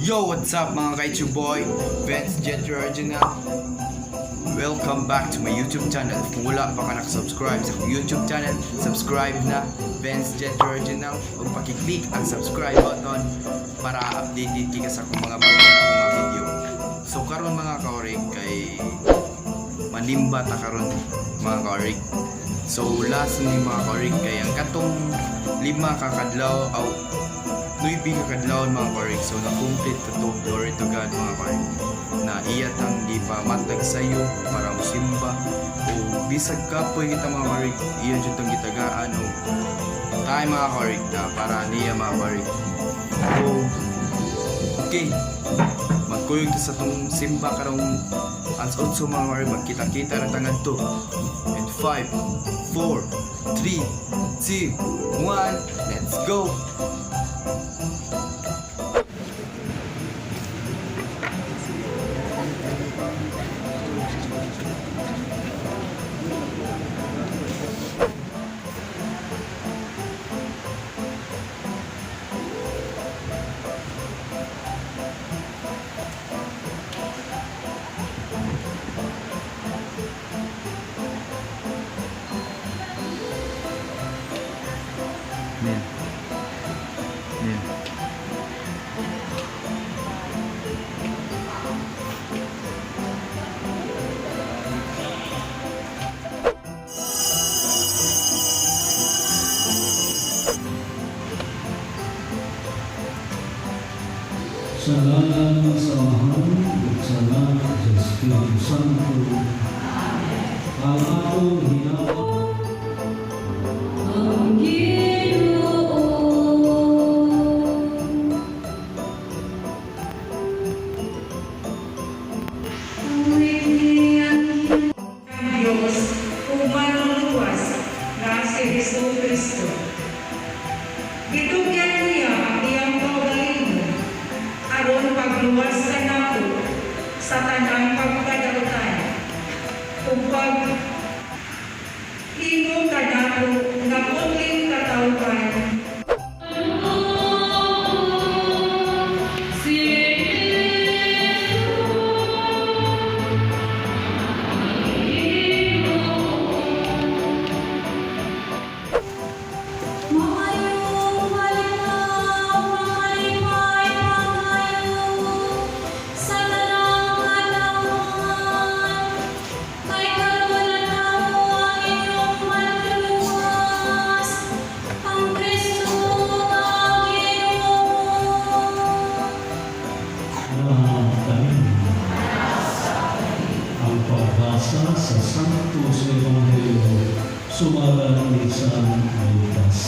Yo, what's up, mga ka? It's your boy, Vince Jetro Original. Welcome back to my YouTube channel. Kung wala pa ka nakasubscribe sa akong YouTube channel, subscribe na, Vince Jetro Original, ug paki-click ang subscribe button para updated ka sa akong mga bago na akong mga video. So karon, mga kaorig, kay manimba ta karon, mga kaorig. So last ni, mga kaorig, kay ang katong 5 ka kadlaw aw 9 ka kadlaw, mga kaorig. So na-complete ta to. Glory to God, mga kaorig, na iya tang gipamatag sayo para mosimba o bisag kapoy kita, mga kaorig, iya jud tang gitagaan o tayo, mga kaorig, na para niya, mga kaorig. So okay, magkuyog ta sa tong simba karong alas 8, mga kaorig. Magkita-kita ra ta ngadto. And 5, 4, 3, 2, 1, let's go! Nil. Nil. Sa ngalan sa Amahan, ug sa Anak, sa Espiritu Santo. Ang atong hinawang Ang Ginoo. Ang Diyos ug manluluwas nga si Hesus Kristo. Gitugyan niya ang iyang kaugalingon aron pagluwas kanato sa tanang pagkadautan ug pag himo kanato nga putling katawhan. Si Jesus. Ginoo. Maayong aldaw, makalipay pangayo sa tanang katawhan. Kay karon natawo ang inyong manluluwas, ang Kristo nga Ginoo. Na kami. Ang pagbasa sa Sanctus Ebanghelyo sumala ni San Lucas.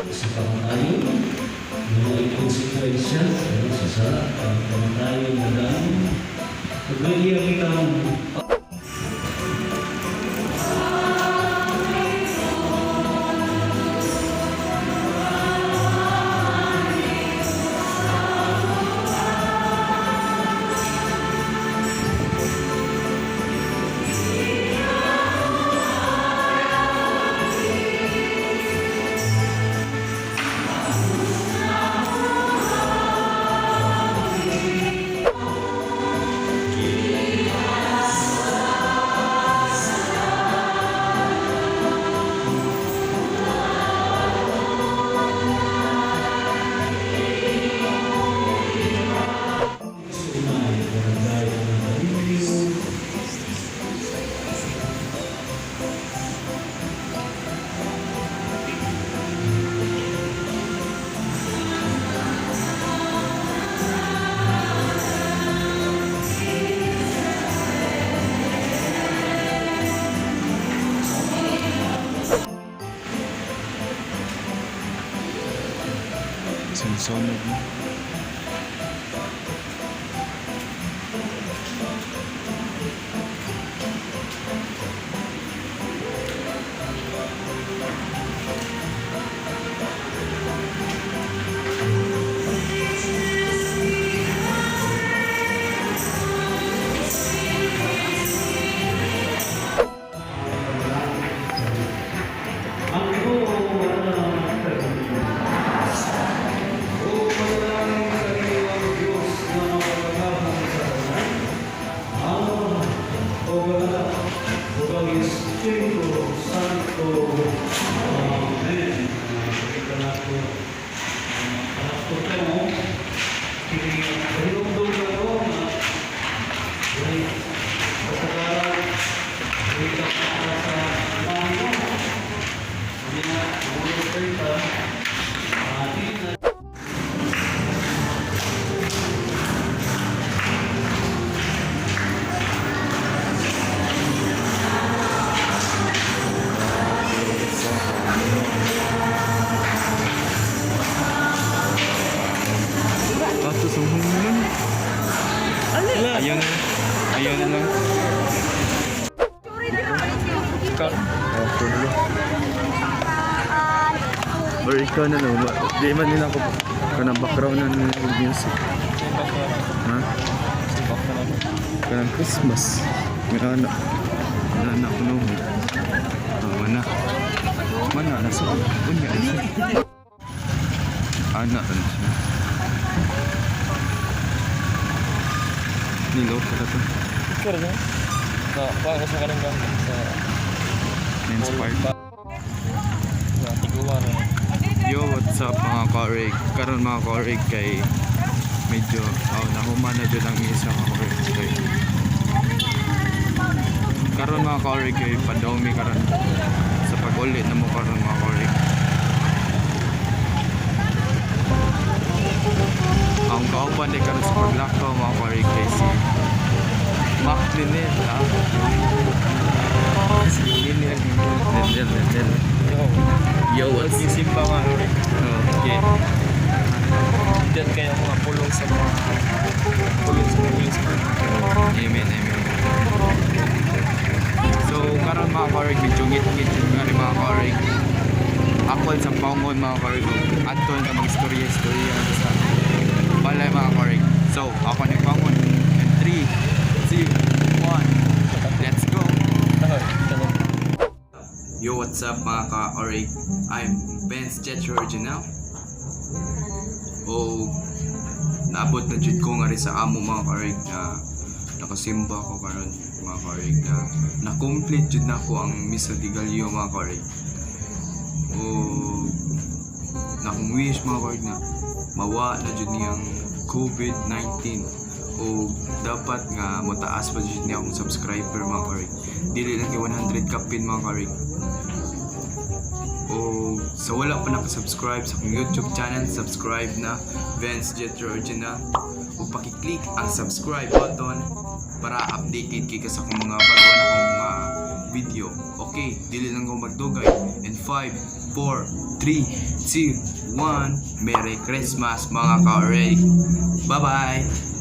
Sa kamatayon, yung konsekwensya, ano, sa sala, ang kamatayon na dami, pagkaiya kitang Sunay, barangay ng Alipio. Sunsunog mo. Ang Ginoo na. Ikaw. Oh, or ikaw na lang. Di man nila ako kanang background na ng music. Ha? Kanang Christmas. May anak. May anak ko no. Oh, mana. Mana nasa unya siya. Anak na siya. Nilo ka to. Picture no? Na, kuha ko sa kanang gamit sa Men's park. Na tiguan na. Yo, what's up, mga ka-orig? Karon, mga ka-orig, kay medyo oh, nahuman na jud ang isa, mga ka-orig, kay karon, mga ka-orig, kay padomi karon sa pag-uli na mo karon, mga ka-orig. Ang kauban di karon sa paglakaw, mga ka-orig, kay si Mac Linel, ah. Si Linel, Linel, Linel. Yo. Yo, what's Nagsisimba nga. Okay. Diyan kayo mga pulong sa mga pulong sa mga music. Amen, amen. So, karon, mga karig, medyo ngit-ngit yun nga rin, mga karig. Ako sa pangon, mga karig, adto na mag-istorya-istorya sa balay, mga karig. So, ako ni pangon. In 3, 2, 1, let's go! Tahoy, tanong. Yo, what's up, mga ka-orig? I'm Benz Jetro Original. O, naabot na jud ko nga rin sa amo, mga ka-orig, na nakasimba ko karon, mga ka-orig, na na-complete jud nako ang Misa de Gallo, mga ka-orig. O, nakong wish, mga ka-orig, na mawa na jud niyang COVID-19 o dapat nga motaas pa jud niya akong subscriber, mga ka-orig. Dili lang kay 100 kapin, mga ka-orig. O sa wala pa nakasubscribe sa akong YouTube channel, subscribe na, Vance Jetro Original. O pakiclick ang subscribe button para updated kay ka sa akong mga bago na akong mga video. Okay, dili lang ko magdugay. And 5, 4, 3, 2, 1, Merry Christmas, mga ka-orig. Bye-bye!